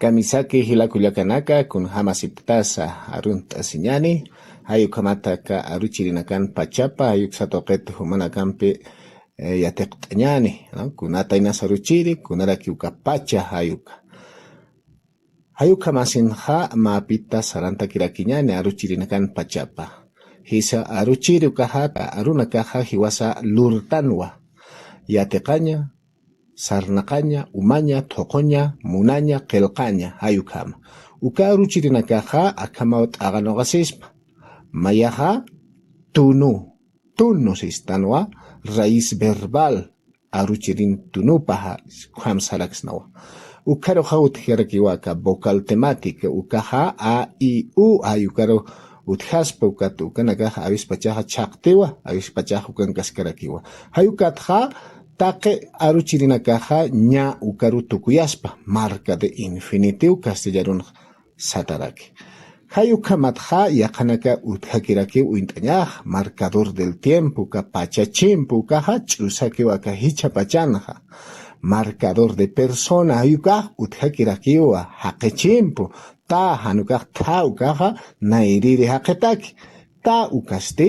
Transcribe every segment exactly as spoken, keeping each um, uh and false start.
Kamisaki jila kullakanaka, kunjamasipktasa arunt'asiñani, jay ukhamataka aruchirinakan pachapa, jay uksa tuqit jumanakampi, eh, yatiqt'añani, ¿no? Kunata inas aruchiri, kunaraki uka pacha jay uka. Jay ukhamasinxa mapita sarantakirakiñani aruchirinakan pachapa. Jisa aruchiri ukaxa, arunakaxa jiwasa lurtanwa. Yatiqaña, sarnaqaña, umaña, thuquña, munaña, qillqaña, jay ukhama. Uka aruchirinakaxa akhamaw t'aqanuqasispa. Mayaxa tunu, tunu sistanwa, raíz verbal, aruchirin tunupaxa, ukham saraksnawa. Ukharuxa utjarakiwa aka vocal temática, ukaxa a, i, u, jay ukaru utjaspa ukat, ukanakaxa awispachaxa chhaqtiwa, awispachaxa ukankaskarakiwa. Jay ukatxa taqi aruchirinakaxa ña ukaru tukuyaspa, marca de infinitivo castellanunxa sataraki. Jay ukhamatxa yaqhanaka utjakirakiw uñt'añax, marcador del tiempo, uka pachachimpu, ukaxa ch'usakiw aka jichha pachanxa. Marcador de persona, jay ukax utjakirakiwa, jaqichimpu, ta, jan ukax tha, ukaxa nayriri jaqitaki, ta ukasti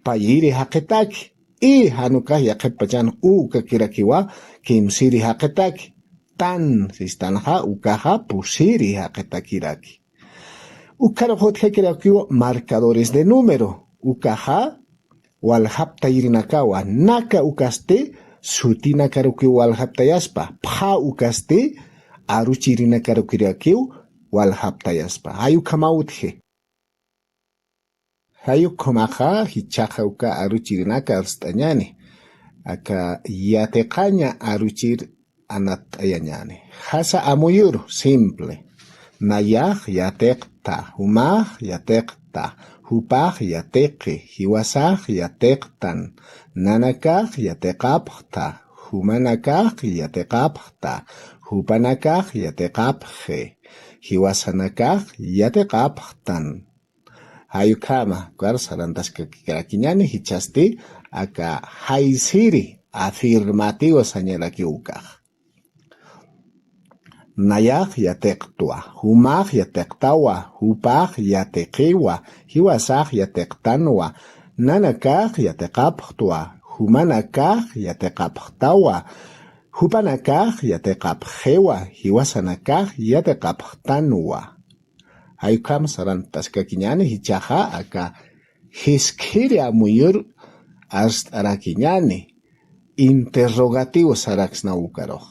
payiri jaqitaki, i, jan ukax yaqhip pachan u ukakirakiwa, kimsiri jaqitaki, tan sistanxa ukaxa pusiri jaqitakiraki. Ukharux utjakirakiwa marcadores de número, ukaxa waljaptayirinakawa, naka ukasti sutinakarukiw waljaptayaspa, pha ukasti aruchirinakarukiw waljaptayaspa. Jay ukhamaw utji. Jay ukhamaxa jichhaxa uka aruchirinaka arst'añani. Aka yatiqaña aruchir anatt'ayañani. Jasa amuyur, simple. Nayax yatiqta, jumax yatiqta, jupax yatiqi, jiwasax yatiqtan, nanakax yatiqapxta, jumanakax yatiqapxta, jupanakax yatiqapxi, jiwasanakax yatiqapxtan. Jay ukhama, ukar sarantaskakirakiñani jichhasti aka jaysiri afirmativo sañarakiw ukax. Nayax yatiqtwa, jumax yatiqtawa, jupax yatiqiwa, jiwasax yatiqtanwa, nanakax yatiqapxtwa, jumanakax yatiqapxtawa, jupanakax yatiqapxiwa, jiwasanakax yatiqapxtanwa. Jay ukham sarantaskakiñani jichhaxa aka jiskhiri amuyur arst'arakiñani, interrogativo saraksnaw ukarux.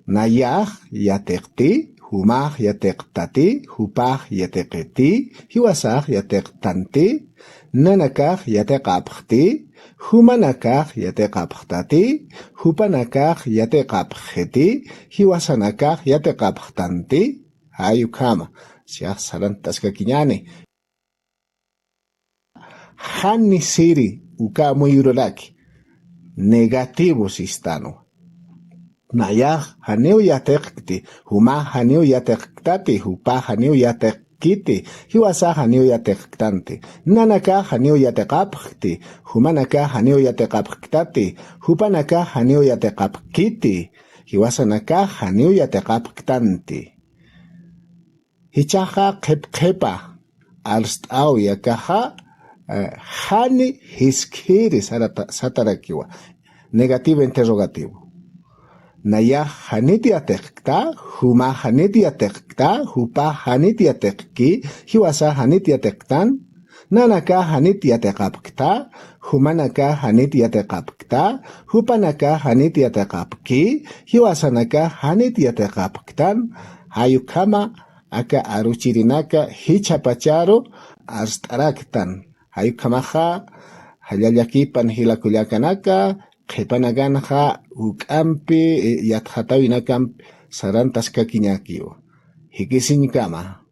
Nayax yatiqti, jumax yatiqtati, jupax yatiqiti, jiwasax yatiqtanti, nanakax yatiqapxti, jumanakax yatiqapxtati, jupanakax yatiqapxiti, jiwasanakax yatiqapxtanti, jay ukhama, siyax sarantaskakiñani. Jani siri uka amuyururaki, negativo sistanwa. Nayax janiw yatiqkti, jumax janiw yatiqktati, jupax janiw yatiqkiti, jiwasax janiw yatiqktanti, nanakax janiw yatiqapxkti, jumanakax janiw yatiqapxktati, jupanakax janiw yatiqapkiti, jiwasanakax janiw yatiqapktanti. Jichhaxa qhip qhipa arst'awi akaxa, eh, jani jiskhiri sarata-, satarakiwa. Negativo interrogativo. Nayax janit yatiqkta, jumax janit yatiqkta, jupax janit yatiqki, jiwasax janit yatiqktan, nanakax janit yatiqapkta, jumanakax janit yatiqapkta, jupanakax janit yatiqapki, jiwasanakax janit yatiqapktan, jay ukhama aka aruchirinaka jichhapacharu arst'araktan. Jay ukhamaxa, jalla llakipan jila kullakanaka, qhipanakanxa juk'ampi, eh, yatxatawinakampi sarantaskakiñakiwa. Jikisiñkama.